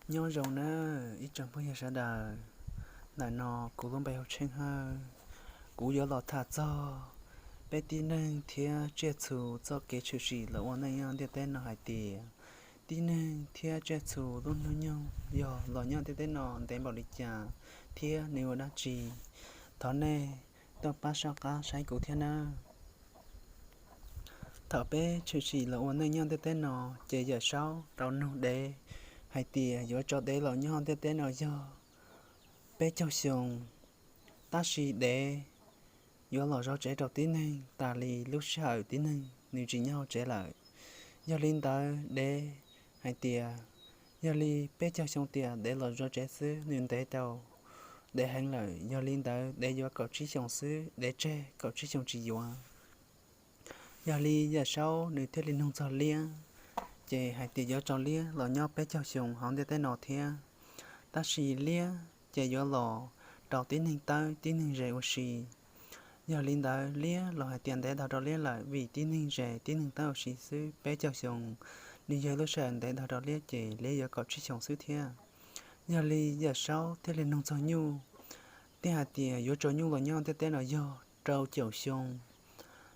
Nyob zoo nawb ib tsoom phooj ywg sawv daws, ntawm no kuv lub npe hu Tsheej Hawj. Kuv yuav los tham txog peb tib neeg thiab tsiaj txhu txoj kev tshwm sim los ua neej nyob ntiaj teb no hais tias, tib neeg thiab tsiaj txhu lub hnub nyoog yog los nyob ntiaj teb no ntev npaum li cas thiab nws ua dab tsi. Thov nej tuaj pab soj qab saib kuv thiab nawb. Thaum peb tshwm sim los ua neej nyob ntiaj teb no, ces Yawm Saub tau nug dev hais tias yuav tso dev los nyob ntiaj teb no yog peb caug xyoo, tab sis dev yuav los zov tsev rau tib neeg tas li lub sij hawm tib neeg nws tsis nyob hauv tsev lawm. Yog li ntawd dev hais tias, yog li peb caug xyoo tias dev los zov tsev xwb nws ntev rau dev heev lawm, yog li ntawd dev yuav kaum tsib xyoos xwb, dev tseg kaum tsib xyoo tsis yuav. Yog li Yawm Saub nws thiaj li nug txog liab, ces hais tias yuav tso liab los nyob peb caug xyoo hauv ntiaj teb no thiab, tab sis liab ces yuav los rau tib neeg tawb tib neeg ze ua si. Yog li ntawd liab los hais tias ntev dhau rau liab lawm, vim tib neeg ze tib neeg tawb ua si xwb, peb caug xyoo nws yog lub sij hawm ntev dhau rau liab, ces liab yuav kaum tsib xyoos xwb thiab. Yog li Yawm Saub thiaj li nug txog nyuj, thiaj hais tias yuav tso nyuj los nyob ntiaj teb no yog rau caum xyoo,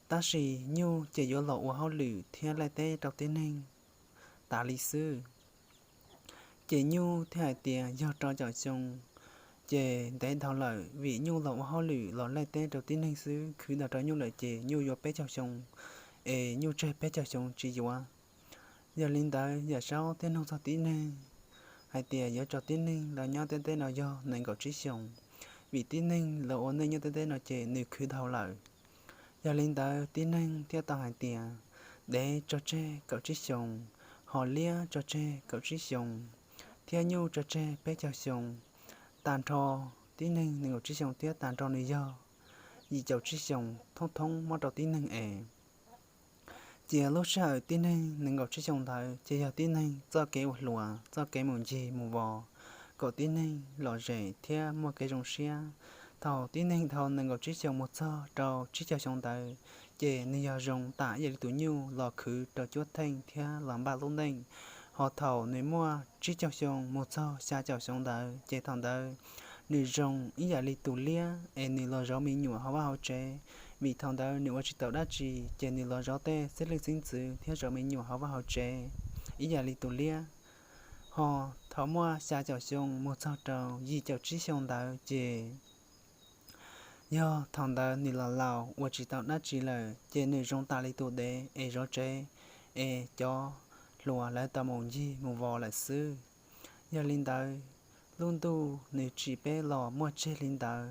tab sis nyuj ces yuav los ua hauj lwm thiab laij teb rau tib neeg tas li xwb. Ces nyuj thiaj hais tias yog rau caum xyoo ces ntev dhau lawm, vim nyuj los ua hauj lwm los laij teb rau tib neeg xwb, khwv dhau rau nyuj lawm ces nyuj yuav peb caug xyoo, es nyuj tseg peb caug xyoo tsis yuav. Yog li ntawd Yawm Saub thiaj nug txog tib neeg hais tias yuav tso tib neeg los nyob ntiaj teb no yog nees nkaum tsib xyoos, vim tib neeg los ua neej nyob ntiaj teb no ces nws khwv dhau lawm. Yog li ntawd tib neeg thiaj tau hais tias dev tso tseg kaum tsib xyoos, ho liab tso tseg kaum tsib xyoos, thiab nyuj tso tseg peb caug xyoo. Tag nrho tib neeg nees nkaum tsib xyoos thiab tag nrho nws yog yim caum tsib xyoos thoob thoob muab rau tib neeg es cia lub sij hawm tib neeg nees nkaum tsib xyoos ntawd ces yog tib neeg txoj kev ua hluas, txoj kev mus ncig mus vos, kom tib neeg lom zem thiab muaj kev zoo siab. Thaum tib neeg dhau nees nkaum tsib xyoos mus txog rau tsib caug xyoo ntawd, ces nws yog zoo tam ib yam li tus nyuj los khwv rau cuab theej thiab los npaj lub neej. Ho thaum nws muaj tsib caug xyoo mus txog xya caum xyoo ntawd, ces thaum ntawd nws zoo ib yam li tus liab es nws los zov me nyuam hauv vaj hauv tsev, vim thaum ntawd nws ua tsis tau dab tsi, ces nws los zov tej xib leej xib ntxwv thiab zov me nyuam hauv vaj hauv tsev ib yam li tus liab. Ho thaum muaj xya caum xyoo mus txog rau yim caum tsib xyoo ntawd ces yog thaum ntawd nws los laus ua tsis tau dab tsi lawm, ces nws zoo tas li tus dev es zov tsev, es cov hluas lawv tau mus ncig mus vos lawm xwb. Yog li ntawd, lub ntuj nws tsim peb los muaj tseg li ntawd.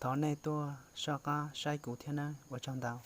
Thov nej tuaj soj qab saib kuv thiab nawb, ua tsaug ntau.